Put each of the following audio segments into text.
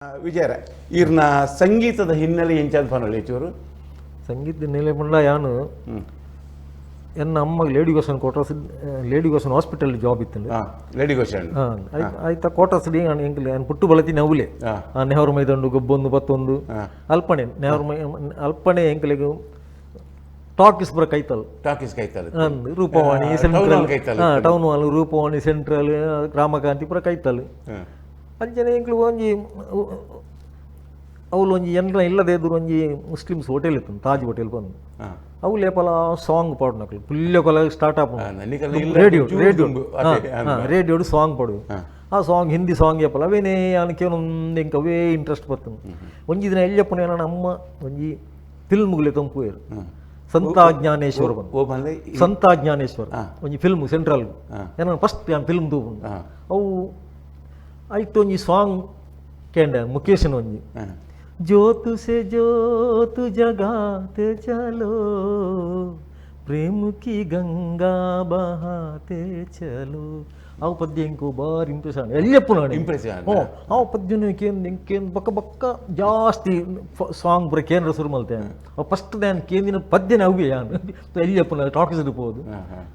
ವಿಜಯರ ಈರ್ನ ಸಂಗೀತದ ಹಿನ್ನೆಲೆ ಎಂಚಾದ ಪನೊಲಿ ಚೂರು. ಸಂಗೀತ ಹಿನ್ನೆಲೆ ಪಂಡ ಯಾನು ಎನ್ನ ಅಮ್ಮ Lady Goschen quarters, Lady Goschen hospital job ಇತ್ತು. Lady Goschen. ಆಯ್ತಾ, ಕ್ವಾರ್ಟರ್ಸ್ ಎಂಕಲ್ ಯಾನ್ ಪುಟ್ಟು ಬಲತಿನ ಅವ್ಲೆ. ಆ ನೆಹರು ಮೈದಂಡು ಗೊಬ್ಬೊಂದು ಬತ್ತೊಂದು ಅಲ್ಪಣೆ ನೆಹರು ಮೈ ಅಲ್ಪಣೆ ಎಂಕಲೆಗ್ ಟಾಕೀಸ್ ಬರ ಕೈತಲ್. ಟಾಕೀಸ್ ಕೈತಲ್. ಅಂದ್ Roopavani. Town central hall Kaithal. Town hall, Roopavani, central, Ramakanti ಪೂರ ಕೈತಲ್. ಅಂಚನೆ ಎಂಕ್ಲು ಒಂಜಿ ಅವ್ಲು ಒಂಜಿ ಎಂಕ್ಲ ಇಲ್ಲದೆ ಎದುರು ಒಂಜಿ ಮುಸ್ಲಿಮ್ಸ್ ಹೋಟೆಲ್ ಇತ್ತು, ತಾಜ್ ಹೋಟೆಲ್ ಬಂದು. ಅವು ಲೇಪಲ ಸಾಂಗ್ ಪಾಡುನಕ್ಲು ಪುಲ್ಯ ಕೊಲ ಸ್ಟಾರ್ಟ್ ಆಪುಂಡು. ರೇಡಿಯೋ ರೇಡಿಯೋ ರೇಡಿಯೋಡು ಸಾಂಗ್ ಪಾಡು. ಆ ಸಾಂಗ್ ಹಿಂದಿ ಸಾಂಗ್ ಏಪಲ ಅವೇನೇ ಯಾನ್ ಕೇನೊಂದು ಎಂಕ್ ಅವೇ ಇಂಟ್ರೆಸ್ಟ್ ಬರ್ತುಂಡು. ಒಂಜಿ ದಿನ ಎಲ್ಯಪ್ಪನ ನನ್ನ ಅಮ್ಮ ಒಂಜಿ ಫಿಲ್ಮ್ಗುಲೆ ತಂಪುವೆರ್, ಸಂತ ಜ್ಞಾನೇಶ್ವರ ಬಂದು. ಓ ಬಂದೆ. ಸಂತ ಜ್ಞಾನೇಶ್ವರ ಒಂಜಿ ಫಿಲ್ಮ್ ಸೆಂಟ್ರಲ್. ಏನ ಫಸ್ಟ್ ಯಾನ್ ಫಿಲ್ಮ್ ತೂಪುಂಡು. ಅವು ಐಟ್ ಒಂಜಿ ಸಾಂಗ್ ಕೇಂಡ, ಮುಖೇಶನ್ ಒಂಜಿ "ज्योत से ज्योत जगाते चलो, प्रेम की गंगा बहाते चलो" ಅವು ಪದ್ಯ ಇಂಕು ಬಾರಿ ಇಂಪ್ರೆಸ್ ಆಂಡ್ ಎಲ್ಯಪ್ಪು ನಾನು. ಇಂಪ್ರೆಸ್ ಆಂಡ್. ಹ್ಞೂ, ಅವು ಪದ್ಯನು ಕೇಂದ್ರ ಕೇಂದ್ರ ಬಕ್ಕ ಬಕ್ಕ ಜಾಸ್ತಿ ಸಾಂಗ್ ಪೂರ ಕೇಂದ್ರ ಶುರು ಮಲ್ತೆ. ಅವು ಫಸ್ಟ್ ನಾನು ಕೇಂದಿನ ಪದ್ಯನೇ ಅವೇ. ಯಾನ್ ಎಲ್ಯಪ್ಪು ಟಾಕೀಸ್ ಪೋದು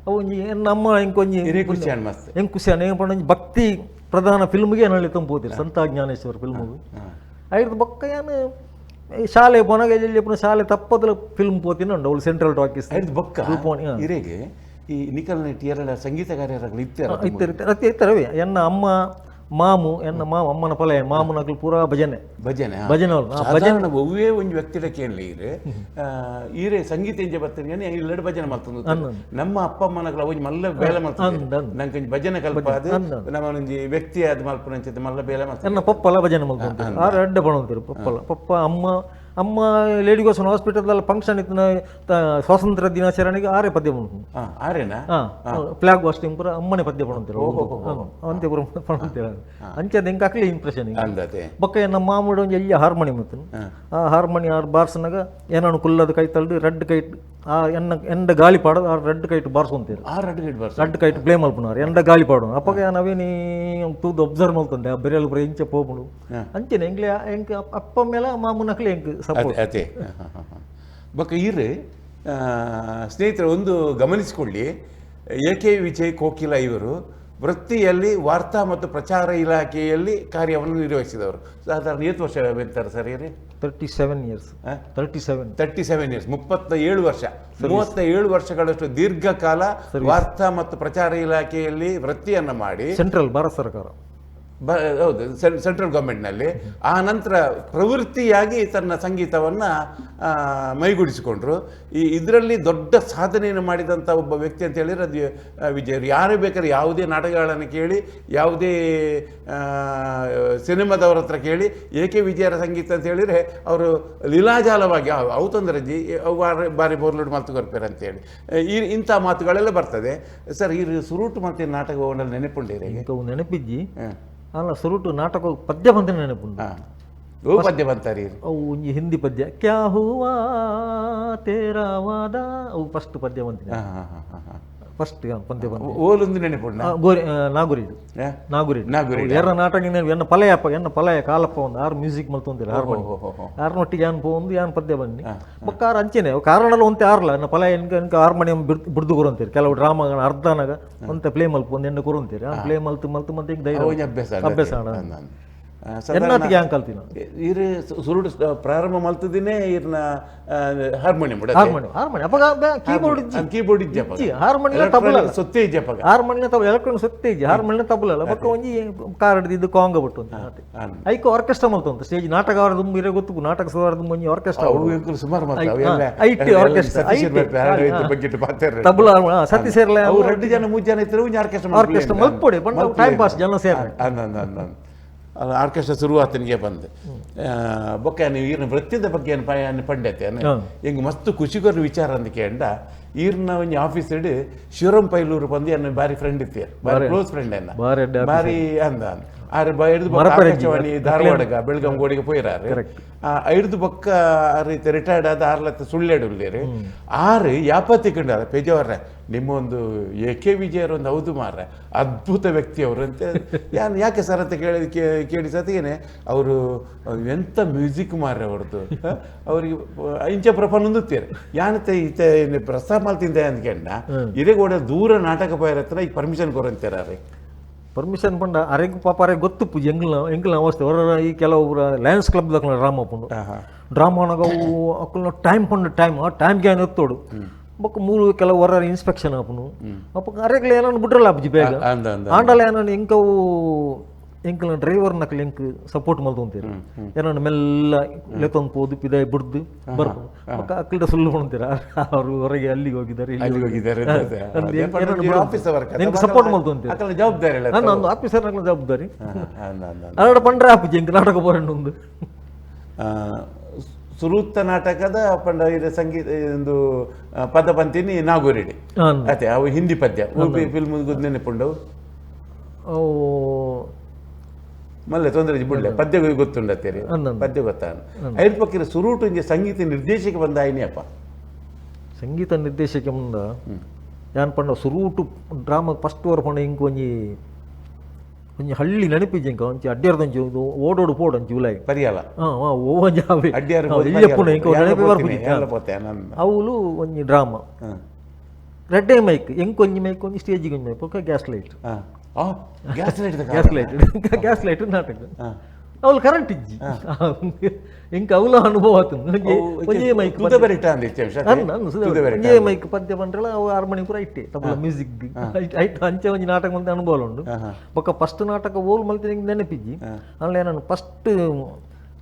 ಅವು ಒಂಜಿ ನಮ್ಮ ಇಂಕೊಂಜಿ ಹಿರೇ ಖುಷಿ ಆಂಡ್ ಮಸ್ತ್. ಎಂಕ್ ಖುಷಿ ಆಂಡ್. ಏನು ಪಂಡ ಒಂಜಿ ಭಕ್ತಿ ಪ್ರಧಾನ ಫಿಲ್ಮ್ಗೆ ಏನಲ್ಲಿ ತಂಪೋದಿರಿ, ಸಂತ ಜ್ಞಾನೇಶ್ವರ ಫಿಲ್ಮ್ಗೆ. ಐರ್ದು ಬೊಕ್ಕ ಯಾನ್ ಈ ಶಾಲೆ ಪೋನಾಗ ಎಲ್ಲಿ ಪುನ ಶಾಲೆ ತಪ್ಪದಲ ಫಿಲ್ಮ್ ಪೋತಿನ ಉಂಡು ಅವಳು ಸೆಂಟ್ರಲ್ ಟಾಕೀಸ್. ಐದು ಬೊಕ್ಕ ರೂಪವಾಣಿ. ಇರೆಗೆ ಈ ನಿಕಲ್ನ ಎರಡ ಸಂಗೀತಗಾರ್ಯರಾಗಲಿ ಇತ್ತೆರ? ಇತ್ತರ ಇತ್ತರ ಇತ್ತರವೇ. ಎನ್ನ ಅಮ್ಮ ಮಾಮು, ಎನ್ನ ಮಾಮ ಅಮ್ಮನ ಪಲೆ ಮಾಮುನಕ್ಲು ಪೂರಾ ಭಜನೆ. ಭಜನೆ. ಭಜನೆ ಅವ್ರು. ಭಜನೆ. ಸಾಧಾರಣ ಒವ್ವೇ ಒಂಜಿ ವ್ಯಕ್ತಿಡ ಕೇಳಲಿ, ಈರೆ ಈರೆ ಸಂಗೀತ ಎಂಜ ಬರ್ತೇನೆ, ಇಲ್ಲಡೆ ಭಜನೆ ಮಲ್ತೊಂದು. ನಮ್ಮ ಅಪ್ಪ ಅಮ್ಮನಗಳ ಒಂಜಿ ಮಲ್ಲ ಬೇಲೆ ಮಲ್ತೊಂದು. ನಂಗೆ ಒಂಜಿ ಭಜನೆ ಕಲ್ಪಾದು ನಮ್ಮ ಒಂಜಿ ವ್ಯಕ್ತಿ ಆದ್ ಮಲ್ಪುನಂಚಿನ ಮಲ್ಲ ಬೇಲೆ ಮಲ್ತೊಂದು. ಎನ್ನ ಪಪ್ಪಲ ಭಜನೆ ಮಲ್ತೊಂದು. ಆರು ಅಡ್ಡ ಪಣಂತೀರು ಪಪ್ಪಲ ಪಪ್ಪ ಅಮ್ಮ. ಅಮ್ಮ ಲೇಡಿ ಗೋಸನ್ ಹಾಸ್ಪಿಟಲ್ ಫಂಕ್ಷನ್ ಇತ್ತಿನ ಸ್ವಾತಂತ್ರ್ಯ ದಿನಾಚರಣೆಗೆ ಆರೇ ಪದ್ಯ ಪಣುಂಡು. ಆರೇನಾ? ಫ್ಲಾಗ್ ವಾಸ್ಟಿಂಗ್ ಪೂರ ಅಮ್ಮನೆ ಪದ್ಯ ಪಣಂತೀರು, ಅಂತೆ ಪೂರ ಪಣಂತೀರ. ಅಂಚೆ ಎಂಕ್ ಅಕ್ಲೆ ಇಂಪ್ರೆಷನ್. ಅಂದತೆ. ಬೊಕ್ಕ ನಮ್ಮ ಮಾಮೂಡು ಒಂಜಿ ಎಲ್ಯ ಹಾರ್ಮೋನಿಯಂ ಇತ್ತು. ಆ ಹಾರ್ಮೋನಿ ಆರ್ ಬಾರ್ಸನಾಗ ಏನನ್ನು ಕುಲ್ಲದ ಕೈ ತಳ್ದು ರಡ್ಡ್ ಕೈಟ್ ಆ ಎನ್ನ ಎಂಡ ಗಾಳಿ ಪಾಡೋದು. ಆ ರಡ್ಡ್ ಕೈಟ್ ಬಾರ್ಸೊಂತೀರು. ಆ ರಡ್ಡ್ ಗೇಟ್ ಬರ್ಸ. ರಡ್ಡ್ ಕೈಟ್ ಪ್ಲೇ ಮಲ್ಪುನಾರು, ಎಂಡ ಗಾಳಿ ಪಾಡು. ಅಪ್ಪಗ ನಾವೇನಿ ತೂದು ಅಬ್ಸರ್ವ್ ಮಲ್ತೊಂದೆ, ಆ ಬೆರೆಲ್ ಪೂರ ಇಂಚ ಪೋಪುಂಡು. ಅಂಚೆನೆ ಎಂಕ್ಲೆ ಎಂಕ್ ಅಪ್ಪ ಮೇಲ ಮಾಮುನಕ್ಲೆ ಎಂಕ್ ಸಪೋರ್ಟ್. ಅದೇ. ಬೊಕ್ಕ ಈರ್ ಸ್ನೇಹಿತರೆ ಒಂದು ಗಮನಿಸಿಕೊಳ್ಳಿ, ಎ ಕೆ ವಿಜಯ್ ಕೋಕಿಲ ಇವರು ವೃತ್ತಿಯಲ್ಲಿ ವಾರ್ತಾ ಮತ್ತು ಪ್ರಚಾರ ಇಲಾಖೆಯಲ್ಲಿ ಕಾರ್ಯವನ್ನು ನಿರ್ವಹಿಸಿದವರು. ಸಾಧಾರಣ ಎಷ್ಟು ವರ್ಷ ಬೆಂತಾರೆ ಸರ್ ಇವ್ರು? 37 ಇಯರ್ಸ್. 37. 37 ಇಯರ್ಸ್, 37 ವರ್ಷ. 37 ವರ್ಷಗಳಷ್ಟು ದೀರ್ಘಕಾಲ ವಾರ್ತಾ ಮತ್ತು ಪ್ರಚಾರ ಇಲಾಖೆಯಲ್ಲಿ ವೃತ್ತಿಯನ್ನು ಮಾಡಿ ಸೆಂಟ್ರಲ್ ಭಾರತ ಸರ್ಕಾರ. ಹೌದು, ಸೆಂಟ್ರಲ್ ಗೌರ್ಮೆಂಟ್ನಲ್ಲಿ. ಆ ನಂತರ ಪ್ರವೃತ್ತಿಯಾಗಿ ತನ್ನ ಸಂಗೀತವನ್ನು ಮೈಗೂಡಿಸಿಕೊಂಡ್ರು. ಈ ಇದರಲ್ಲಿ ದೊಡ್ಡ ಸಾಧನೆಯನ್ನು ಮಾಡಿದಂಥ ಒಬ್ಬ ವ್ಯಕ್ತಿ ಅಂತ ಹೇಳಿದ್ರೆ ಅದು ವಿಜಯರು. ಯಾರೇ ಬೇಕಾದ್ರೆ ಯಾವುದೇ ನಾಟಕಗಳನ್ನು ಕೇಳಿ, ಯಾವುದೇ ಸಿನಿಮಾದವರ ಹತ್ರ ಕೇಳಿ, ಎ ಕೆ ವಿಜಯರ ಸಂಗೀತ ಅಂತ ಹೇಳಿದರೆ ಅವರು ಲೀಲಾಜಾಲವಾಗಿ ಅವು ತೊಂದರೆ ಜಿ ಅವು ಬಾರಿ ಬಾರಿ ಬೋರ್ಲುಡ್ ಮಲ್ತು ಕೊರ್ಪೇರು ಅಂತೇಳಿ ಈ ಇಂಥ ಮಾತುಗಳೆಲ್ಲ ಬರ್ತದೆ. ಸರ್, ಈ ಸುರುಟು ಮತ್ತೆ ನಾಟಕ ನೆನಪುಂಡೇರಿ? ಇಂಕವು ನೆನಪಿಜ್ಜಿ. ಅಲ್ಲ, ಸುರುಟು ನಾಟಕ ಪದ್ಯ ಬಂತ ನೆನಪುಂಡು. ಹಾಂ, ಓ ಪದ್ಯ ಬಂತಾರೆ. ಅವು ಒಂಜಿ ಹಿಂದಿ ಪದ್ಯ, "ಕ್ಯಾ ಹುವಾ ತೇರಾ ವಾದಾ". ಅವು ಫಸ್ಟ್ ಪದ್ಯ ಬಂತಿನ. ಫಸ್ಟ್ ಪದ್ಯ ಬಂತ. ಓಲೊಂದು ನೆನಪುಂಡ? ಗೋರಿ ನಾಗುರಿಡು. ನಾಗುರಿಡು. ನಾಗುರಿಡು. ಎರ್ರ ನಾಟಕ ಎನ್ನ ಪಲಯಪ್ಪ, ಎನ್ನ ಪಲಯ ಕಾಲಪ್ಪ ಒಂದು ಆರು ಮ್ಯೂಸಿಕ್ ಮಲ್ತೊಂದಿರ ಹಾರ್ಮೋನಿ. ಆರ್ನೊಟ್ಟಿಗೆ ಯಾನ್ ಪೋಂದು ಯಾನ್ ಪದ್ಯ ಬನ್ನಿ. ಬೊಕ್ಕ ಆರು ಅಂಚೆನೆ ಕಾರಣಲ ಒಂತೆ ಆರ್ಲ ಎನ್ನ ಪಲಯ ಎನ್ಕ ಎನ್ಕ ಹಾರ್ಮೋನಿಯಂ ಬಿಡ್ದು ಕೊರಂತೀರಿ. ಕೆಲವು ಡ್ರಾಮಾ ಅರ್ಧನಾಗ ಒಂತೆ ಪ್ಲೇ ಮಲ್ಪ ಒಂದು ಎಣ್ಣೆ ಕೊರಂತೀರಿ. ಪ್ಲೇ ಮಲ್ತು ಮಲ್ತು ಮತ್ತೆ ಈಗ ಧೈರ್ಯ. ಒಂಜಿ ಅಭ್ಯಾಸ. ಅಭ್ಯಾಸ. ಎನ್ನಾತಿಗೆ ಯಾನ್ ಕಲ್ತಿನ. ಇರು ಸುರುಡು ಪ್ರಾರಂಭ ಮಲ್ತದಿನೇ ಇರ್ನ ಹಾರ್ಮೋನಿಯಂ. Harmonium, harmonium. ಅಪ್ಪಗ ಕೀಬೋರ್ಡ್ ಇಜ್ಜಿ. ಕೀಬೋರ್ಡ್ ಇಜ್ಜಪ್ಪ. ಇಜ್ಜಿ, ಹಾರ್ಮೋನಿಯಂ, ತಬಲ. ಸೊತ್ತೆ ಇಜ್ಜಪ್ಪ. ಹಾರ್ಮೋನಿಯಂ, ತಬಲ, ಎಲೆಕ್ಟ್ರಾನಿಕ್ ಸೊತ್ತೆ ಇಜ್ಜಿ. ಹಾರ್ಮೋನಿಯಂ, ತಬಲ, ಬೊಕ್ಕ ಒಂಜಿ ಕಾರ್ ಇದು ಕಾಂಗ ಬಿಟ್ಟು ಐಕ್ ಆರ್ಕೆಸ್ಟ್ರಾ ಮಲ್ತೊಂತ ಸ್ಟೇಜ್ ನಾಟಕ ದುಂಬು ಇರೆ ಗೊತ್ತು. ನಾಟಕ ಸುಮಾರು ದುಂಬು ಒಂಜಿ ಆರ್ಕೆಸ್ಟ್ರಾ. ಅವು ಎಂಕುಲು ಸುಮಾರು ಮಾತ್ರ ಅವೆಲ್ಲ. IT orchestra. Satish ಬಗ್ಗೆ ಪಾತ್ರ. ತಬಲ ಸತಿ ಸೇರ್ಲೆ. ಅವು ಎರಡು ಜನ ಮೂರು ಜನ ಇತ್ತು ಒಂಜಿ ಆರ್ಕೆಸ್ಟ್ರಾ. ಆರ್ಕೆಸ್ಟ್ರಾ ಮಲ್ಪೊಡೆ ಪಂಡ ಟೈಮ್ ಪಾಸ್ ಜನ ಸೇರ. ಆರ್ಕೆಸ್ಟ್ರಾ ಶುರುವಾತನಿಗೆ ಬಂದು ಬೊಕ್ಕ ನೀವು ಈಗಿನ ವೃತ್ತಿದ ಬಗ್ಗೆ ಏನು ಪಂಡತೆ. ಹಿಂಗೆ ಮಸ್ತ್ ಖುಷಿಗೊರ ವಿಚಾರ ಅಂದ ಕೇಂಡ. ಈರ್ನ ಒಂಜಿ ಆಫೀಸ್ ಇಡ್ ಶಿವರಾಮ್ ಪೈಲೂರು ಬಂದು ಎನ್ನ ಬಾರಿ ಫ್ರೆಂಡ್ ಇತ್ತೀರ್, ಬಾರಿ ಕ್ಲೋಸ್ ಫ್ರೆಂಡ್ ಎನ್ನ, ಬಾರಿ ಅಂದ ಆರು ಹಿಡ್ದು ಆಕಾಶವಾಣಿ ಧಾರವಾಡಗ ಬೆಳಗಾಂ ಗೋಡಿಗೆ ಪೋಯಿರಾರು. ಐದು ಬೊಕ್ಕ ಆ ರೀತಿ ರಿಟೈರ್ಡ್ ಆದ ಆರ್ಲತ್ತ ಸುಳ್ಳೆಡು ಉಳ್ಳೇರು. ಆರು ಯಾಪತ್ತಿ ಕಂಡಾರ ಪೇಜಾವರ ನಿಮ್ಮ ಒಂದು ಎ ಕೆ ವಿಜಯರ್ ಒಂದು ಹೌದು ಮಾರ್ರೆ, ಅದ್ಭುತ ವ್ಯಕ್ತಿ ಅವರು ಅಂತ. ಯಾನ್ ಯಾಕೆ ಸರ್ ಅಂತ ಕೇಳಿ ಕೇಳಿ ಸತಿಗೇನೆ ಅವರು ಎಂಥ ಮ್ಯೂಸಿಕ್ ಮಾರ್ರೆ ಅವ್ರದ್ದು, ಅವರಿಗೆ ಇಂಚ ಪ್ರಪಂಚ ಯಾನತೆ ಈತ ಪ್ರಸ್ತಾಪ ಮಾಡ್ತಿದ್ದೆ ಅಂತ ಕೇಳ ಇದೇ ಕೂಡ ದೂರ ನಾಟಕ ಪೋಯರ ಹತ್ರ ಈಗ ಪರ್ಮಿಷನ್ ಕೊರಂತೀರ ರೀ. ಪರ್ಮಿಷನ್ ಪಂಡ ಅರೆಗ್ ಪಾಪ ಅರೆಗ್ ಗೊತ್ತು ಪೂಜೆ ಎಂಗ್ಲ ಎಂಗ್ಲ ಅವಸ್ಥೆ ಹೊರ. ಈ ಕೆಲವು ಲಯನ್ಸ್ ಕ್ಲಬ್ ದಕ್ಕಲ ಡ್ರಾಮಾ ಪುಂಡು ಡ್ರಾಮಾನಾಗ ಅವು ಅಕ್ಕಲ್ನ ಟೈಮ್ ಪಂಡು ಟೈಮ್ ಆ ಟೈಮ್ಗೆ ಏನು ಎತ್ತೋಡು ಬೊಕ್ಕ ಮೂರು ಕೆಲವು ಹೊರ ಇನ್ಸ್ಪೆಕ್ಷನ್ ಆಪುನು ಅಪ್ಪ ಅರೆಗ್ಲ ಏನೋ ಬಿಡ್ರಲ್ಲ ಅಪ್ಜಿ ಬೇಗ ಆಂಡಲ ಏನೋ ಎಂಕವು ಎಂಕಲ್ನ ಡ್ರೈವರ್ ನಕಲ್ ಎಂಕ್ ಸಪೋರ್ಟ್ ಮಲ್ತೊಂತೀರ ಏನೋ ಮೆಲ್ಲ ಲೆತ್ತೊಂದು ಪೋದು ಪಿದಾಯಿ ಬಿಡ್ದು ಬರ್ಪು ಬೊಕ್ಕ ಅಕ್ಕಲ್ಡ ಸುಳ್ಳು ಪಣಂತೀರ ಅವರು ಹೊರಗೆ ಅಲ್ಲಿಗೆ ಹೋಗಿದ್ದಾರೆ ಅಲ್ಲಿಗೆ ಹೋಗಿದ್ದಾರೆ ನಿಮ್ಗೆ ಸಪೋರ್ಟ್ ಮಲ್ತೊಂತೀರ ಜವಾಬ್ದಾರಿ ನಾನು ಆಫೀಸರ್ ನಕಲ ಜವಾಬ್ದಾರಿ ಅರಡ ಪಂಡ್ರೆ ಆಪುಜಿ ಎಂಕ್ ನಾಟಕ ಬೋರಂಡು ಒಂದು ಸುರೂತ್ತ ನಾಟಕದ ಪಂಡ ಇದು ಸಂಗೀತ ಒಂದು ಪದ ಪಂತಿನಿ ನಾಗೂರಿಡಿ ಅದೇ ಅವು ಹಿಂದಿ ಪದ್ಯ ಫಿಲ್ಮ್ ನೆನಪುಂಡವು ಅವು ಮಲ್ಲೆ ತೊಂದರೆ ಬಿಡ್ಲೆ ಪದ್ಯ ಗೊತ್ತುಂಡತ್ತೀರಿ ಪದ್ಯ ಗೊತ್ತ ಐದು ಪಕ್ಕಿರ ಸುರೂಟು ಇಂಜೆ ಸಂಗೀತ ನಿರ್ದೇಶಕ ಬಂದ ಅಪ್ಪ ಸಂಗೀತ ನಿರ್ದೇಶಕ ಮುಂದ ಯಾನ್ ಪಂಡ ಸುರೂಟು ಡ್ರಾಮಾ ಫಸ್ಟ್ ವರ್ ಪಂಡ ಇಂಕ್ ಒಂಜಿ ಒಂಜಿ ಹಳ್ಳಿ ನೆನಪಿಜ್ಜಿ ಇಂಕ ಒಂಜಿ ಅಡ್ಡಿಯರ್ದಂಚಿ ಓಡೋಡು ಪೋಡು ಒಂಜಿ ಜುಲೈ ಪರಿಯಲ್ಲ ಹಾಂ ಓ ಒಂಜಿ ಅವೆ ಅಡ್ಡಿಯಾರ ಇಂಕ ನೆನಪಿ ಬರ್ಪುಜಿ ಅವಳು ಒಂಜಿ ಡ್ರಾಮಾ ರೆಡ್ಡೆ ಮೈಕ್ ಎಂಕ್ ಒಂಜಿ ಮೈಕ್ ಒಂಜಿ ಸ್ಟೇಜಿಗೆ ಒಂಜಿ mic gas light gas light gas light gas light ನಾಟಕ ಅವಳು ಕರೆಂಟ್ ಇಜ್ಜಿ ಇಂಕ ಅವಳ ಅನುಭವ ಆತು ಒಂಜೇ ಮೈಕ್ ಒಂಜೇ ಮೈಕ್ ಪದ್ಯ ಪಂಡ್ರಲ್ಲ ಅವು 6 ಮಣಿ ಪೂರ ಇಟ್ಟೆ ತಬಲ ಮ್ಯೂಸಿಕ್ ಐಟ್ ಅಂಚೆ ಒಂಜಿ ನಾಟಕ ಮಲ್ತೆ ಅನುಭವ ಉಂಡು. ಬೊಕ್ಕ ಫಸ್ಟ್ ನಾಟಕ ಓಲ್ ಮಲ್ತೆ ನೆನಪಿಜ್ಜಿ ಅಲ್ಲ ನಾನು ಫಸ್ಟ್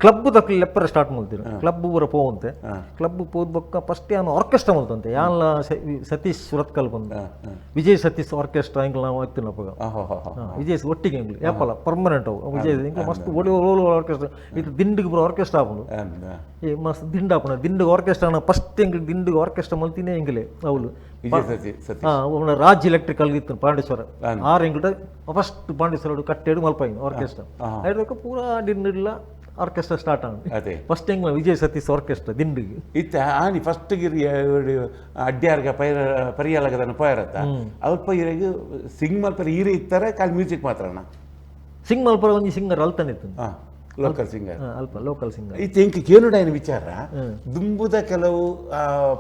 ಕ್ಲಬ್ ತಕ್ಕ ಲೆಪ್ಪರ ಸ್ಟಾರ್ಟ್ ಮಲ್ತಿರು ಕ್ಲಬ್ ಪೂರ ಪೋವಂತೆ ಕ್ಲಬ್ ಪೋದ್ ಬೊಕ್ಕ ಫಸ್ಟ್ ಯಾನ್ ಆರ್ಕೆಸ್ಟ್ರಾ ಮಲ್ತಂತೆ ಯಾನ್ಲ ಸತೀಶ್ ಸುರತ್ಕಲ್ ಬಂದ ವಿಜಯ್ ಸತೀಶ್ ಆರ್ಕೆಸ್ಟ್ರಾ ಇಂಕ್ಲ ನಾವು ಇತ್ತಿನ ಅಪ್ಪಗ ವಿಜಯ್ ಒಟ್ಟಿಗೆ ಇಂಗ್ಲು ಯಾಪಲ್ಲ ಪರ್ಮನೆಂಟ್ ಅವು ವಿಜಯ್ ಇಂಕ್ಲ ಮಸ್ತ್ ಒಡಿ ಓಲು ಆರ್ಕೆಸ್ಟ್ರಾ ಇದು ದಿಂಡಿಗೆ ಪೂರ ಆರ್ಕೆಸ್ಟ್ರಾ ಆಪುಂಡು ಏ ಮಸ್ತ್ ದಿಂಡು ಆಪುಂಡು ದಿಂಡಿಗೆ ಆರ್ಕೆಸ್ಟ್ರಾ ಫಸ್ಟ್ ಎಂಗ್ಲು ದಿಂಡಿಗೆ ಆರ್ಕೆಸ್ಟ್ರಾ ಮಲ್ತಿನೇ ಎಂಗ್ಲೆ ಅವಳು ರಾಜ್ ಎಲೆಕ್ಟ್ರಿಕಲ್ ಇತ್ತು ಪಾಂಡೇಶ್ವರ ಆರು ಎಂಗ್ಲ ಫಸ್ಟ್ ಪಾಂಡೇಶ್ವರ ಕಟ್ಟೇಡು ಮಲ್ಪಾಯಿನ ಆರ್ಕೆಸ್ಟ್ರಾ ಐದಕ್ಕೆ ಪೂರಾ ದಿಂಡಿಲ್ಲ ಆರ್ಕೆಸ್ಟ್ರಾ ಸ್ಟಾರ್ಟ್ ಆಗ ಫಸ್ಟ್ ಹೆಂಗ್ ವಿಜಯ್ ಸತೀಶ್ ಆರ್ಕೆಸ್ಟ್ರಾ ದಿಂಡಿಗೆ ಇತ್ತ ಆನಿ ಫಸ್ಟ್ ಗಿರಿ ಅಡ್ಡಿಯಾರ್ಗ ಪೈರ ಪರಿಯಾಲಗದನ್ನು ಪೋಯರತ್ತ ಅಲ್ಪ ಇರಗ ಸಿಂಗ್ ಮಲ್ಪರ ಈರೆ ಇತ್ತಾರೆ ಕಾಲಿ ಮ್ಯೂಸಿಕ್ ಮಾತ್ರನ ಸಿಂಗ್ ಮಲ್ಪರ ಒಂಜಿ ಸಿಂಗರ್ ಅಲ್ತಾನೆ ಇತ್ತು ಲೋಕಲ್ ಸಿಂಗರ್ ಅಲ್ಪ ಲೋಕಲ್ ಸಿಂಗರ್ ಇತ್ತ ಇಂಕ ಕೇನುಡಾಯನ ವಿಚಾರ ದುಂಬುದ ಕೆಲವು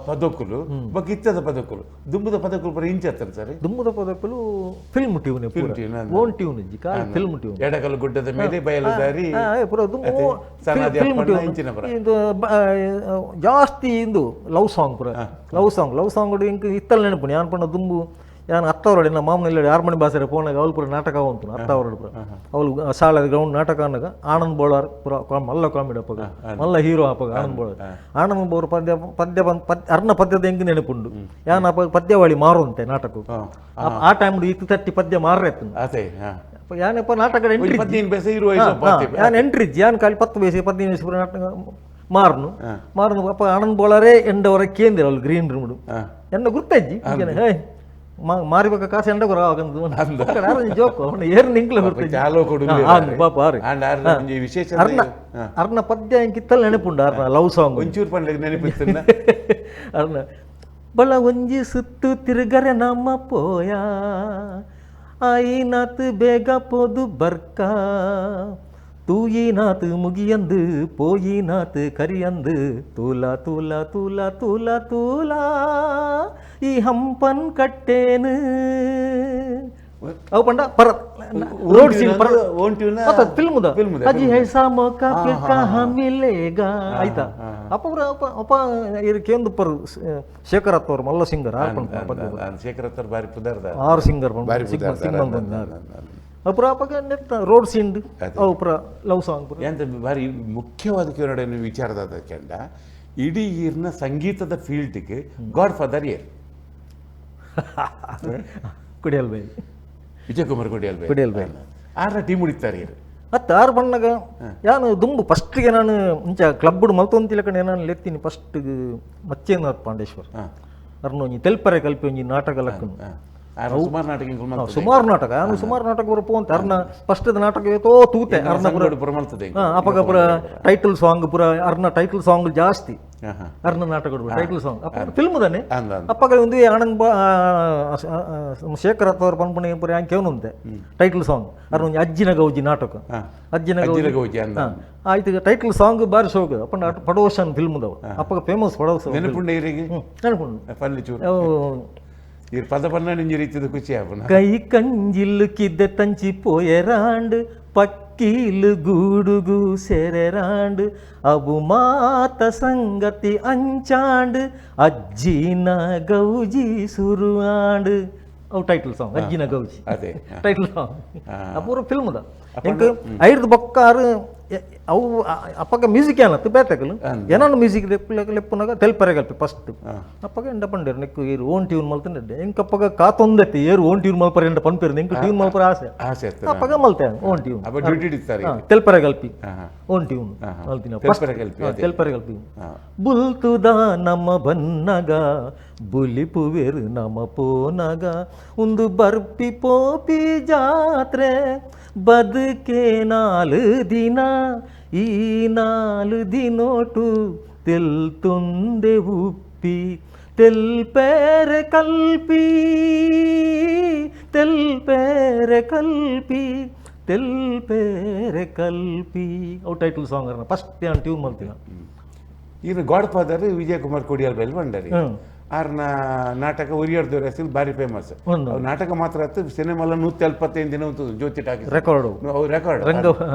ಪದಕುಲು ಬೊಕ್ಕ ಇತ್ತದ ಪದಕುಲು ದುಂಬುದ ಪದಕುಲು ಪರ ಇಂಚತ್ತನ ಸರ್ ದುಂಬುದ ಪದಕುಲು film tune own tune ಇಜ್ಜಿ ಕಾಲಿ ಫಿಲ್ಮ್ ಟ್ಯೂನ್ ಎಡಕಲ್ಲು ಗುಡ್ಡದ ಮೇಲೆ ಬಯಲುದಾರಿ ಪೂರ ದುಂಬು ಫಿಲ್ಮ್ ಟ್ಯೂನ್ ಇದು ಜಾಸ್ತಿ ಇಂದು ಲವ್ ಸಾಂಗ್ ಪೂರ love song love song ಇಂಕ್ ಇತ್ತಲ್ಲ ನೆನಪು ಯಾನ್ ಪಂಡ ದುಂಬು ಯಾನ್ ಅತ್ತವರಡಿ ನಮ್ಮ ಮಾಮನ ಇಲ್ಲ 6 ಮಣಿ ಬಾಸರೆ ಫೋನಾಗ ಅವಳು ಪೂರ ನಾಟಕ ಅವಂತು ಅತ್ತವರಡು ಪೂರ ಅವಳು ಶಾಲೆ ಗ್ರೌಂಡ್ ನಾಟಕ ಅನ್ನಗ ಆನಂದ್ ಬೋಳಾರ್ ಪೂರ ಮಲ್ಲ ಕಾಮಿಡಿ ಅಪ್ಪಗ ಮಲ್ಲ ಹೀರೋ ಅಪ್ಪಗ ಆನಂದ್ ಬೋಳಾರ್ ಆನಂದ್ ಬೋರ್ ಪದ್ಯ ಪದ್ಯ ಅರ್ಣ ಪದ್ಯದ ಹೆಂಗ್ ನೆನಪುಂಡು ಯಾನ್ ಅಪ್ಪ ಪದ್ಯವಾಳಿ ಮಾರುವಂತೆ ನಾಟಕ ಆ ಟೈಮ್ ಇತ್ತು ತಟ್ಟಿ ಪದ್ಯ ಮಾರ್ರೆ ಯಾನಪ್ಪ ನಾಟಕ ಎಂಟ್ರಿ ಯಾನ್ ಎಂಟ್ರಿ ಇಜ್ಜಿ ಯಾನ್ ಖಾಲಿ 10 ವಯಸ್ಸು 15 ವಯಸ್ಸು ಪೂರ ನಾಟಕ ಮಾರ್ನು ಮಾರ್ನು ಅಪ್ಪ ಆನಂದ್ ಬೋಳಾರೇ ಎಂಡವರ ಕೇಂದ್ರ ಅವಳು ಗ್ರೀನ್ ರೂಮ್ ಎನ್ನ ಗುರ್ತಜ್ಜಿ ಹೇ ಮಾರಿಬೇಕ ಕಾಸು ಎಂಡ ಕೊರ ಜೋಕು ಅವನ ಏರ್ ನಿಂಕ್ಲ ಪಾಪ ವಿಶೇಷ ಅರ್ನ ಪದ್ಯ ಇಂಕಿತ್ತಲ್ಲ ನೆನಪುಂಡು ಅರ್ನ ಲವ್ ಸಾಂಗ್ ಒಂಚೂರು ಪಂಡ ನೆನಪಿತ್ತು ಅರ್ನ ಬಲ ಒಂಜಿ ಸುತ್ತು ತಿರುಗರೆ ನಮ್ಮ ಪೋಯ ಆಯಿನಾತ್ ಬೇಗ ಪೋದು ಬರ್ಕ ತೂಯಿನಾತ್ ಮುಗಿಯಂದು ಪೋಯಿನಾತ್ ಕರಿಯಂದು ತೂಲ ತೂಲ ತೂಲ ತೂಲ ತೂಲ ಈ ಹಂಪನ್ ಕಟ್ಟೇನು ಅವು ಪಂಡ ಪರ ರೋಡ್ ಸೀನ್ ಪರ own tune film ಅಜಿ ಐಸಾ ಮೌಕಾ ಫಿರ್ ಕಹಾ ಮಿಲೇಗಾ ಆಯ್ತಾ ಅಪ್ಪ ಅಪ್ಪ ಅಪ್ಪ ಇರು ಕೇಂದು ಪರ್ ಶೇಖರ್ ಅತ್ತವರು ಮಲ್ಲ ಸಿಂಗರ್ ಶೇಖರ್ ಅತ್ತವರು ಬಾರಿ ಪುದರ್ದ ಆರು ಸಿಂಗರ್ ಬಾರಿ ಅಪುರ ಅಪ್ಪಗ ನೆತ್ತ ರೋಡ್ ಸೀನ್ ಅವು ಪುರ ಲವ್ ಸಾಂಗ್ ಪುರ ಎಂತ ಭಾರಿ ಮುಖ್ಯವಾದ ಕೇಳೋಣ ವಿಚಾರದಾದ ಕೆಂಡ ಇಡೀ ಈರ್ನ ಸಂಗೀತದ ಫೀಲ್ಡ್ಗೆ god father air ಕುಡಿಯಲ್ by Vijayakumar ಕುಡಿಯಲ್ by ಕುಡಿಯಲ್ by ಆರ ಟೀಮ್ ಉಡಿತಾರೆ ಇರು ಮತ್ತು ಆರು ಬಣ್ಣಗ ಯಾನು ದುಂಬು ಫಸ್ಟ್ಗೆ ನಾನು ಮುಂಚೆ ಕ್ಲಬ್ ಮಲ್ತೊಂತಿಲ್ಲ ಕಡೆ ನಾನು ಲೆತ್ತೀನಿ ಫಸ್ಟ್ ಮಚ್ಚೇಂದ್ರನಾಥ್ ಪಾಂಡೇಶ್ವರ್. ಅರ್ನ ಒಂಜಿ ತೆಲ್ಪರೆ ಕಲ್ಪಿ ಒಂಜಿ ನಾಟಕ ಲಕ್ಕನು. ಸುಮಾರು ನಾಟಕ ಸುಮಾರು ನಾಟಕ ನಾನು ಸುಮಾರು ನಾಟಕ ಪೂರ ಪೋಂತ ಅರ್ನ ಫಸ್ಟ್ ನಾಟಕ ಏತೋ ತೂತೆ ಅರ್ನ ಪೂರ ಅಪಗ ಪೂರ ಟೈಟಲ್ ಸಾಂಗ್ ಪೂರ ಅರ್ನ ಟೈಟಲ್ ಸಾಂಗ್ ಜಾಸ್ತಿ ಅರ್ನ ನಾಟಕ ಟೈಟಲ್ ಸಾಂಗ್ ಅಪ್ಪ ಫಿಲ್ಮ್ ತಾನೆ ಅಪ್ಪಗ ಒಂದು ಆನಂದ್ ಶೇಖರ್ ಅವ್ರ ಪನ್ಪುಣಿ ಪೂರ ಯಾನ್ ಕೇವನುಂತೆ ಟೈಟಲ್ ಸಾಂಗ್ ಅರ್ನ ಒಂಜಿ ಅಜ್ಜಿನ ಗೌಜಿ ನಾಟಕ ಅಜ್ಜಿನ ಗೌಜಿ ಆಯ್ತು ಟೈಟಲ್ ಸಾಂಗ್ ಬಾರಿ ಶೋಕ ಅಪ್ಪ ಪಡೋಶನ್ ಫಿಲ್ಮ್ ದವ ಅಪ್ಪಗ ಫೇಮಸ್ ಪಡೋಶನ್ ನೆನಪುಂಡು ಕೈ ಕಂಜಿಲ್ಲು ಕಿದ್ದೆ ತಂಚಿ ಪೋಯರಾಂಡ್ ಪಕ್ಕೀಲು ಗೂಡುಗು ಸೆರೆರಾಂಡ್ ಅವು ಮಾತ ಸಂಗತಿ ಅಂಚಾಂಡ್ ಅಜ್ಜಿನ ಗೌಜಿ ಸುರುವಾಂಡ್. ಅವು ಟೈಟಲ್ ಸಾಂಗ್ ಅಜ್ಜಿನ ಗೌಜಿ ಟೈಟಲ್ ಸಾಂಗ್ ಅಪೂರ್ವ ಫಿಲ್ಮ್ the ಎಂಕ್ ಐರ್ದು ಬೊಕ್ಕಾರು ಅವು ಅಪ್ಪಗ ಮ್ಯೂಸಿಕ್ ಏನತ್ತು ಬೇತಕಲು ಏನನ್ನು ಮ್ಯೂಸಿಕ್ ಲೆಪ್ಪುನಾಗ ತೆಲ್ಪರೆ ಕಲ್ಪಿ ಫಸ್ಟ್ ಅಪ್ಪಗ ಎಂಡ ಪಂಡೇರು ನೆಕ್ಕು ಏರು ಓನ್ ಟ್ಯೂನ್ ಮಲ್ತಂಡೆ ಎಂಕ್ ಅಪ್ಪಗ ಕಾತೊಂದೆತ್ತಿ ಏರು ಓನ್ ಟ್ಯೂನ್ ಮಲ್ಪರೆ ಎಂಡ ಪನ್ಪೇರು ಎಂಕ್ ಟ್ಯೂನ್ ಮಲ್ಪರೆ ಆಸೆ ಆಸೆ ಅಪ್ಪಗ ಮಲ್ತೆ ಓನ್ ಟ್ಯೂನ್ ತೆಲ್ಪರೆ ಕಲ್ಪಿ ಓನ್ ಟ್ಯೂನ್ ಮಲ್ತಿನ ತೆಲ್ಪರೆ ಕಲ್ಪಿ ಬುಲ್ತುದ ನಮ್ಮ ಬನ್ನಗ ಬುಲಿಪುವೆರು ನಮ ಪೋನಗ ಒಂದು ಬರ್ಪಿ ಪೋಪಿ ಜಾತ್ರೆ ಬದುಕೆ ನಾಲು ದಿನ ಈ ನಾಲು ದಿನೋಟು ತೆಲ್ತುಂದೆ ಉಪ್ಪಿ ತೆಲ್ಪೇರೆ ಕಲ್ಪಿ ತೆಲ್ಪೇರೆ ಕಲ್ಪಿ ತೆಲ್ಪೇರೆ ಕಲ್ಪಿ. ಅವು ಟೈಟಲ್ ಸಾಂಗ್ ಅರ್ನ ಫಸ್ಟ್ ನಾನು ಟ್ಯೂನ್ ಮಲ್ತಿನ. ಈಗ ಗಾಡ್ ಫಾದರ್ ವಿಜಯ್ ಕುಮಾರ್ ಕೊಡಿಯಾಲ್ ಬೈಲ್ ಬಂಡರಿ ಆರ್ನ ನಾಟಕ ಒರಿಯರ್ದವ್ರ ಹೆಸರು ಭಾರಿ ಫೇಮಸ್. ನಾಟಕ ಮಾತ್ರ ಆಯ್ತು ಸಿನಿಮಾ 175 ದಿನ ಉಂಟು ಜ್ಯೋತಿ ಟಾಕೀಸ್ ರೆಕಾರ್ಡ್ ರೆಕಾರ್ಡ್ ರಂಗ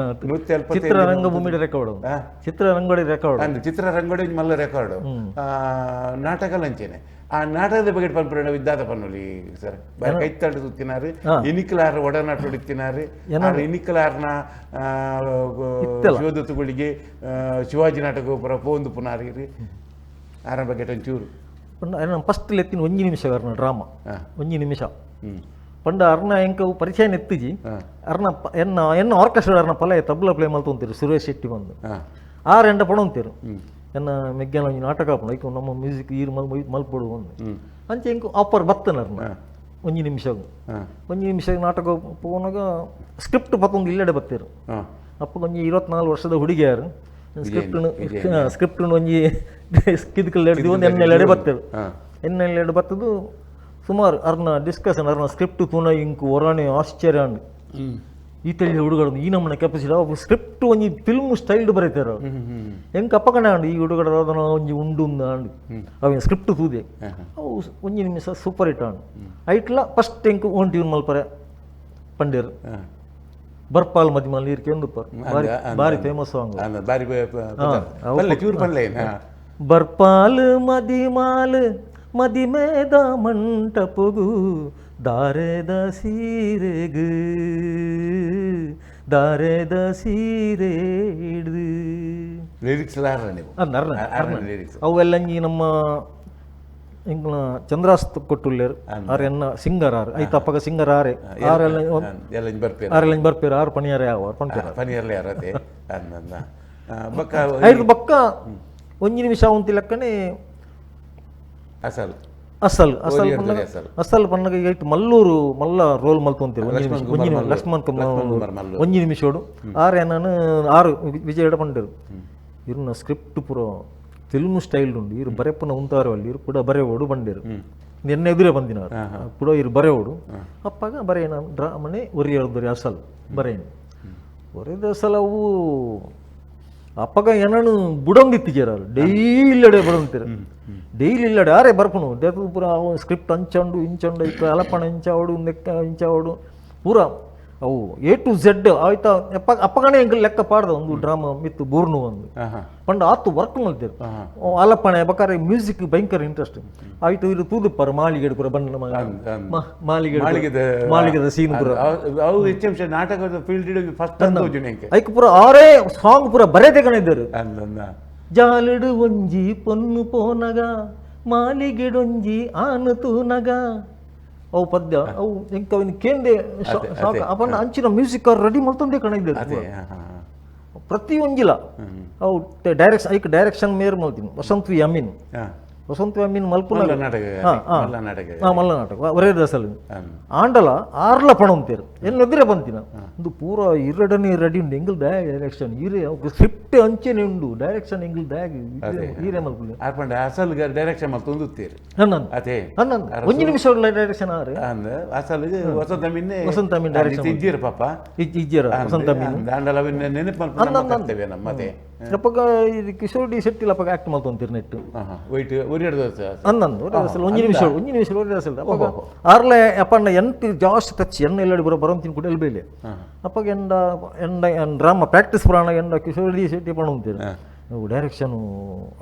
175 ಚಿತ್ರರಂಗಭೂಮಿ ರೆಕಾರ್ಡ್ ಚಿತ್ರರಂಗಡಿ ರೆಕಾರ್ಡ್ ಅಂದ್ರೆ ಚಿತ್ರರಂಗಡಿ ಮಲ್ಲ ರೆಕಾರ್ಡ್ ನಾಟಕ ಲಂಚೇನೆ. ಆ ನಾಟಕದ ಬಗ್ಗೆ ಪನ್ಪುರ ವಿದ್ದಾದ ಪನ್ನುಲಿ ಸರ್ ಬಾರಿ ಕೈತಾಡು ಸುತ್ತಿನಾರು ಇನಿಕಲಾರ ಒಡನಾಟ ಹೊಡಿತಿನಾರು ಇನಿಕಲಾರ್ನ ಶಿವದತ್ತುಗಳಿಗೆ ಶಿವಾಜಿ ನಾಟಕ ಪುರ ಪೋಂದು ಪುನಾರಿ ಆರ ಬಗ್ಗೆ ಒಂಚೂರು ಪಂಡ ಫಸ್ಟ್ ಲೆತ್ತಿನ ಒಂಜಿ ನಿಮಿಷ ಅರ್ನ ಡ್ರಾಮಾ ಒಂಜಿ ನಿಮಿಷ ಪಂಡ ಅರ್ನ ಎಂಕ ಪರಿಚಯ ನೆತ್ತಿಜಿ ಅರ್ನ ಎನ್ನ ಎನ್ನ ಆರ್ಕೆಸ್ಟ್ರಾ ಅರ್ನ ಪಲ ತಬ್ಲ ಪ್ಲೇ ಮಲ್ತೊಂತೀರು ಸುರೇಶ್ ಶೆಟ್ಟಿ ಬಂದು ಆರ್ ಎಂಡ ಪಡೊಂತೀರು ಎನ್ನ ಮೆಗ್ಗಾನ ಒಂಜಿ ನಾಟಕ ಆಪುಂಡು ಐಕ್ ನಮ್ಮ ಮ್ಯೂಸಿಕ್ ಈರ್ ಮಲ್ ಮಲ್ಪೊಡು ಒಂದು ಅಂಚೆ ಎಂಕ್ ಆಫರ್ ಬತ್ತನ ಅರ್ನ ಒಂಜಿ ನಿಮಿಷ ಒಂಜಿ ನಿಮಿಷ ನಾಟಕ ಪೋನಾಗ ಸ್ಕ್ರಿಪ್ಟ್ ಪತ್ತೊಂದು ಇಲ್ಲೆಡೆ ಬತ್ತೀರು. ಅಪ್ಪ ಒಂಜಿ 24 ವರ್ಷದ ಹುಡುಗಿಯಾರು ಸ್ಕ್ರಿಪ್ಟ್ ಸ್ಕ್ರಿಪ್ಟ್ ಒಂಜಿ ಕಿದ್ಕಲ್ ಹಿಡ್ದು ಒಂದು ಎನ್ನೆಲ್ಲೆಡೆ ಬರ್ತದೆ ಎನ್ನೆಲ್ಲೆಡೆ ಬರ್ತದ್ದು ಸುಮಾರು ಅರ್ನ ಡಿಸ್ಕಷನ್ ಅರ್ನ ಸ್ಕ್ರಿಪ್ಟ್ ತೂನ ಇಂಕ್ ಒರಾಣೆ ಆಶ್ಚರ್ಯ ಅಂಡ್ ಈ ತಳಿ ಹುಡುಗರು ಈ ನಮ್ಮನೆ ಕೆಪಾಸಿಟಿ ಅವು ಸ್ಕ್ರಿಪ್ಟ್ ಒಂಜಿ ಫಿಲ್ಮ್ ಸ್ಟೈಲ್ಡ್ ಬರೀತಾರೆ ಹೆಂಗೆ ಅಪ್ಪಕಣೆ ಅಂಡು ಈ ಹುಡುಗರ ಅದನ್ನ ಒಂಜಿ ಉಂಡು ಅಂಡು ಅವ ಸ್ಕ್ರಿಪ್ಟ್ ತೂದೆ ಅವು ಒಂಜಿ ನಿಮಿಷ ಸೂಪರ್ ಹಿಟ್ ಅಂಡು ಐಟ್ಲ ಫಸ್ಟ್ ಎಂಕ್ ಓನ್ ಟ್ಯೂನ್ ಮಲ್ಪರೆ ಪಂಡೇರು ಬರ್ಪಾಲ್ ಮದಿಮಾಲ್ ನೀರು ಕೆಂದುಪ್ಪರ್ ಬಾರಿ ಬಾರಿ ಫೇಮಸ್ ಸಾಂಗ್ ಬರ್ಪಾಲ್ ಮದಿಮಾಲ್ ಮದಿಮೇದ ಮಂಟಪಗು ದಾರೆದ ಸೀರೆಗು ದಾರೆದ ಸೀರೆಡು ಲಿರಿಕ್ಸ್ ಅವೆಲ್ಲ ನಮ್ಮ ಎಂಕ್ಲ ಚಂದ್ರಾಸ್ತ ಕೊಟ್ಟುಲ್ಲೇರು ಆರ್ ಎನ್ನ ಸಿಂಗರ್ ಆರ್ ಐತ ಅಪ್ಪಗ ಸಿಂಗರ್ ಆರೆ ಆರೆಲ್ಲ ಆರೆಲ್ಲ ಬರ್ಪೇರು ಆರು ಪಣಿಯಾರೆ ಯಾವ ಪಣ್ಪೇರು ಪನಿಯರ್ಲೆ ಯಾರತೆ ಬಕ್ಕ ಐದು ಬಕ್ಕ ಒಂಜಿ ನಿಮಿಷ ಉಂತಿ ಲೆಕ್ಕನೆ ಅಸಲ್ ಅಸಲ್ ಅಸಲ್ ಅಸಲ್ ಪನ್ನಗ ಐಟ್ ಮಲ್ಲೂರು ಮಲ್ಲ ರೋಲ್ ಮಲ್ತೊಂತೀರು ಒಂಜಿ ನಿಮಿಷ ಒಂಜಿ ಲಕ್ಷ್ಮಣ್ ಕುಮಾರ್ ಒಂಜಿ ನಿಮಿಷೋಡು ಆರೆ ನಾನು ಆರು ವಿಜಯ ಪಂಡರು ಇರ್ನ ಸ್ಕ್ರಿಪ್ಟ್ ಪೂರ ಫಿಲ್ಮ್ ಸ್ಟೈಲ್ ಉಂಡು ಇರು ಬರೆಪುನ ಉಂತಾರು ಅಲ್ಲಿ ಇರು ಕೂಡ ಬರೆಯೋಡು ಬಂದಿರು ನಿನ್ನೆ ಎದುರೇ ಬಂದಿನ ಕೂಡ ಇರು ಬರೆಯೋಡು ಅಪ್ಪಾಗ ಬರೆಯನ ಡ್ರಾಮನೆ ಒರಿಯೋದು ಅಸಲ್ ಬರೇನು ಒರೆದ ಅಸಲ್ ಅವು ಅಪ್ಪಗ ಏನನು ಬುಡೊಂದಿತ್ತಿಜಾರ ಡೈಲಿ ಅಡೆ ಬಡೊಂತೀರ ಡೈಲಿ ಇಲ್ಲಡೆ ಆರೆ ಬರ್ಪುನು ದೇತು ಪೂರ ಅವು ಸ್ಕ್ರಿಪ್ಟ್ ಅಂಚಂಡು ಇಂಚಂಡು ಇಕ್ಕ ಅಲಪಣ ಇಂಚಾವಡು ನೆಕ್ಕ ಇಂಚಾವಡು ಪೂರ ಅವು A to Z ಆಯ್ತಾ ಅಪ್ಪ ಅಪ್ಪಗಣೆ ಎಂಕ್ ಲೆಕ್ಕ ಪಾಡ್ದ ಒಂದು ಡ್ರಾಮಾ ಮಿತ್ತು ಬೂರ್ನು ಒಂದು ಪಂಡ ಆತು ವರ್ಕ್ ಮಲ್ತೇರು ಅಲಪಣೆ ಬಕಾರೆ ಮ್ಯೂಸಿಕ್ ಭಯಂಕರ ಇಂಟ್ರೆಸ್ಟ್ ಆಯ್ತು ಇದು ತೂದುಪ್ಪಾರ ಮಾಳಿಗೆ ಪೂರ ಬಣ್ಣ ಮಾಳಿಗೆ ಮಾಳಿಗೆದ ಸೀನ್ ಪೂರ ಅವು ಹೆಚ್ಚು ನಾಟಕದ ಫೀಲ್ಡ್ ಫಸ್ಟ್ ಐಕ್ ಪೂರ ಆರೇ ಸಾಂಗ್ ಪೂರ ಬರೇದೆ ಕಣ ಇದ್ದರು ಜಾಲಿಡು ಒಂಜಿ ಪೊನ್ನು ಪೋನಗ ಮಾಲಿಗೆಡೊಂಜಿ ಆನು ತೂನಗ ಅವು ಪದ್ಯ ಅವು ಎಂಕ ಅವನು ಕೇಂದೆ ಅವನ ಅಂಚಿನ ಮ್ಯೂಸಿಕ್ ಅವ್ರು ರೆಡಿ ಮಲ್ತೊಂದೇ ಕಣ ಇದ್ದಾರೆ ಪ್ರತಿ ಒಂಜಿಲ ಅವು ಡೈರೆಕ್ಷನ್ ಐಕ್ ಡೈರೆಕ್ಷನ್ ಮೇರ್ ಮಲ್ತೀನಿ ವಸಂತ್ ವಿ ಅಮೀನ್ ವಸಂತ ಅಮೀನ್ ಮಲ್ಪುನ ಮಲ್ಲ ನಾಟಕ ಹಾ, ಹಾ. ಮಲ್ಲ ನಾಟಕ ಹಾ, ಮಲ್ಲ ನಾಟಕ ಒರೇ ದಸಲ್ ಆಂಡಲ ಆರ್ಲ ಪಣಂತೇರು ಎನ್ನ ಎದುರೇ ಬಂತಿನ ಒಂದು ಪೂರ ಇರಡನೆ ರೆಡಿ ಉಂಡು ಎಂಗಲ್ ಡೈರೆಕ್ಷನ್ ಈರೆ ಸ್ಕ್ರಿಪ್ಟ್ ಅಂಚೆನೆ ಉಂಡು ಡೈರೆಕ್ಷನ್ ಎಂಗಲ್ ದ್ಯಾಗ್ ಈರೆ ಮಲ್ಪುಲೆ ಆರ್ಪಂಡ ಅಸಲ್ ಡೈರೆಕ್ಷನ್ ಮಲ್ತೊಂದುತ್ತೀರಿ ಹನ್ನೊಂದು ಅದೇ ಹನ್ನೊಂದು ಒಂಜಿ ನಿಮಿಷ ಡೈರೆಕ್ಷನ್ ಆರು ಅಂದ್ ಅಸಲ್ ವಸಂತ ಅಮೀನ್ ವಸಂತ ಅಮೀನ್ direction ಇದ್ದೀರ ಪಾಪ ಇಜ್ಜರ ವಸಂತ ಅಮೀನ್ ದಾಂಡಲ ಅವಿನ್ ನೆನಪು ಮಲ್ಪುನ ನಮ್ಮ ಕರ್ತವ್ಯ ನಮ್ಮದೇ ಅಪ್ಪಗ ಇದು ಕಿಶೋರ್ ಡಿ ಶೆಟ್ಟಿ ಅಪ್ಪಗ ಆಕ್ಟ್ ಮಲ್ತೊಂತೀರಿ ನೆಟ್ಟು ವೈಟ್ ಒರಿ ದೋಸೆ ಅಂದಂದು ಅಸಲು ಒಂಜಿ ನಿಮಿಷ ಒಂಜಿ ನಿಮಿಷ ಒರಿ ಅಸಲು ಅಪ್ಪಗ ಆರ್ಲೆ ಅಪ್ಪಣ್ಣ ಎಂತ ಜಾಸ್ತಿ ಟಚ್ ಎಣ್ಣ ಎಲ್ಲಡಿ ಬರೋ ಬರೋಂತಿನ ಕೂಡ ಎಲ್ಲಿ ಬೇಲೆ ಅಪ್ಪಗ ಎಂಡ ಎಂಡ ಡ್ರಾಮಾ ಪ್ರಾಕ್ಟೀಸ್ ಪುರಾಣ ಎಂಡ ಕಿಶೋರ್ ಡಿ ಶೆಟ್ಟಿ ಪಣಂತೀರಿ ಡೈರೆಕ್ಷನ್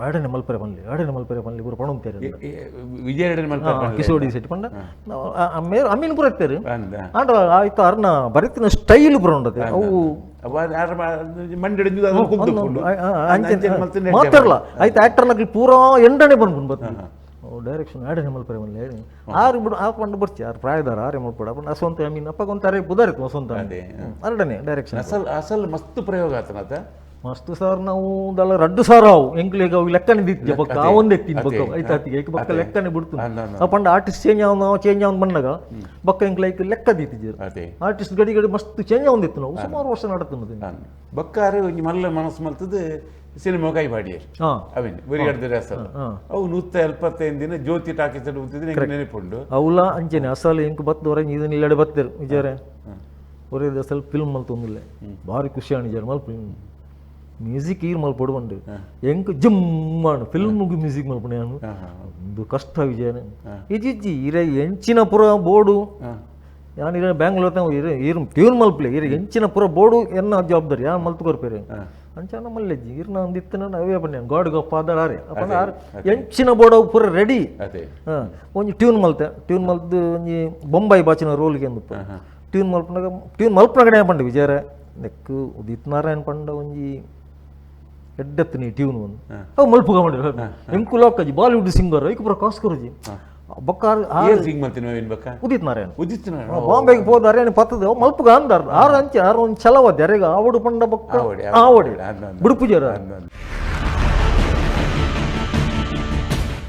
ಆಡನೆ ಮಲ್ಪರೆ ಪನ್ಲಿ ಆಡನೆ ಮಲ್ಪರೆ ಪನ್ಲಿ ಪೂರ ಪಣಂತೀರಿ ವಿಜಯ ಎರಡನೇ ಮಲ್ಪ ಕಿಶೋರ್ ಡಿ ಶೆಟ್ಟಿ ಪಂಡ ಮೇರು ಅಮೀನ್ ಪೂರ ಇತ್ತೇರು ಅಂದ ಆಂಡ ಆಯ್ತು ಅರ್ನ ಬರಿತಿನ ಸ್ಟೈಲ್ ಪೂರ ಉಂಡತೆ ಅವು ಮಂಡಿ ಮಾತಾಡಲ್ಲ ಆಯ್ತು ಆಕ್ಟರ್ನಗ್ಲಿ ಪೂರಾ ಎಂಡನೆ ಬಂದ್ಬಿಟ್ಟು ಬರ್ತದೆ ಡೈರೆಕ್ಷನ್ ಆಡನೆ ಮಲ್ಪರೆ ಮಲ್ಲೆ ಆರು ಬಿಡು ಆ ಪಂಡು ಬರ್ಚಿ ಆರು ಪ್ರಾಯದಾರ ಆರೆ ಮಲ್ಪಡ ಪಂಡ ಅಸವಂತ I mean ಅಪ್ಪಗೊಂತ ಅರೆ ಬುದಾರಿತ್ತು ವಸಂತ ಅದೇ. ಅರಡನೆ ಡೈರೆಕ್ಷನ್ ಅಸಲ್ ಅಸಲ್ ಮಸ್ತ್ ಪ್ರಯೋಗ ಆತನತ ಮಸ್ತ್ ಸರ್ ನಾವು ದಲ್ಲ ರಡ್ಡು ಸಾವಿರ ಅವು ಎಂಕ್ಲೆಗ್ ಅವು ಲೆಕ್ಕನೆ ದಿತ್ತಿ ಬೊಕ್ಕ ಆ ಒಂದೇ ತಿನ್ ಬೊಕ್ಕ ಐತ ಆತಿಗೆ ಏಕ್ ಬೊಕ್ಕ ಲೆಕ್ಕನೆ ಬಿಡ್ತು ಆ ಪಂಡ ಆರ್ಟಿಸ್ಟ್ ಚೇಂಜ್ ಅವನು ಚೇಂಜ್ ಅವನು ಬಂದಾಗ ಬೊಕ್ಕ ಎಂಕ್ಲೆ ಐಕ್ ಲೆಕ್ಕ ದಿತ್ತಿಜರು ಅದೇ ಆರ್ಟಿಸ್ಟ್ ಗಡಿ ಗಡಿ ಮಸ್ತ್ ಚೇಂಜ್ ಅವನಿತ್ತು ನಾವು ಸುಮಾರು ವರ್ಷ ನಡತನ್ನದು ಬೊಕ್ಕಾರು ಒಂಜಿ ಮಲ್ಲ ಮನಸ್ಸು ಮಲ್ತದ್ದು ಸಿನಿಮಾ ಕೈ ಬಾಡಿಯರ್ ಹಾ ಅವೇನು ಬರಿ ಅಡ್ದರೆ ಅಸಲ್ ಅವು 175 ದಿನ ಜ್ಯೋತಿ ಟಾಕೀಸ್ ಉಂತಿದ್ದು ನಂಗೆ ನೆನಪುಂಡು ಅವಲ ಅಂಚೆನೆ ಅಸಲು ಎಂಕ್ ಬತ್ತು ಹೊರಗೆ ಇದನ್ನ ಇಲ್ಲಡೆ ಬತ್ತೇರು ವಿಜಯರೇ ಒರೇ ಅಸಲು ಫಿಲ್ಮ್ ಮಲ್ತೊಂದಿಲ್ಲ ಭಾರಿ ಖುಷಿ ಆಣಿಜಾರ ಮಲ್ಪ ಮ್ಯೂಸಿಕ್ ಈರ್ ಮಲ್ಪೊಡು ಬಂಡು ಎಂಕ್ ಜಿಮ್ ಮಾಡು ಫಿಲ್ಮ್ಗೆ ಮ್ಯೂಸಿಕ್ ಮಲ್ಪಣೆ ನಾನು ಒಂದು ಕಷ್ಟ ವಿಜಯನ ಇಜ್ಜಿ ಇರೆ ಎಂಚಿನ ಪುರ ಬೋರ್ಡು ಯಾನ್ ಇರ ಬ್ಯಾಂಗ್ಳೂರ್ ತಾವು ಇರೆ ಇರ್ ಟ್ಯೂನ್ ಮಲ್ಪಲೆ ಇರೆ ಎಂಚಿನ ಪುರ ಬೋರ್ಡು ಎನ್ನ ಜವಾಬ್ದಾರಿ ಯಾನ್ ಮಲ್ತು ಕೊರ್ಪೇರೆ ಅಂಚಾನ ಮಲ್ಲೆಜ್ಜಿ ಇರ್ನ ಒಂದು ಇತ್ತನ ಅವೇ ಬನ್ನಿ ಗಾಡ್ ಗಪ್ಪ ಆದಾರ ಆರೆ ಅಪ್ಪ ಆರ್ ಎಂಚಿನ ಬೋರ್ಡ್ ಅವು ಪೂರ ರೆಡಿ ಅದೇ ಒಂಜಿ ಟ್ಯೂನ್ ಮಲ್ತೆ ಟ್ಯೂನ್ ಮಲ್ತು ಒಂಜಿ ಬೊಂಬಾಯಿ ಬಾಚಿನ ರೋಲ್ಗೆ ಅಂದಪ್ಪ ಟ್ಯೂನ್ ಮಲ್ಪನಾಗ ಟ್ಯೂನ್ ಮಲ್ಪನಾಗಡೆ ಪಂಡ ವಿಜಯರ ನೆಕ್ ಉದಿತ್ ನಾರಾಯಣ್ ಪಂಡ ಒಂಜಿ ಎಡ್ಡತ್ತು ನೀ ಟ್ಯೂನ್ ಒಂದು ಅವು ಮಲ್ಪುಗ ಮಾಡಿರ ಎಂಕುಲಾಕಜಿ ಬಾಲಿವುಡ್ ಸಿಂಗರ್ ಐಕ್ ಪೂರ ಕಾಸು ಕೊರಜಿ ಬೊಕ್ಕ ಏರ್ ಸಿಂಗ್ ಮಲ್ತಿನ ಅವೇನು ಬಕ್ಕ ಉದಿತ್ ನಾರಾಯಣ್ ಉದಿತ್ ನಾರಾಯಣ್ ಬಾಂಬೆಗೆ ಹೋದಾರೆ ಪತ್ತದ ಅವು ಮಲ್ಪುಗ ಅಂದಾರ ಆರು ಅಂಚೆ ಆರು ಒಂದು ಚಲವದ್ದೆ ಅರೆಗ ಆವಡು ಪಂಡ ಬೊಕ್ಕ ಆವಡೆ, ಆವಡೆ ಅಂದ್ ಅಂದ್. ಬುಡುಪುಜರ ಅಂದ್ ಅಂದ್.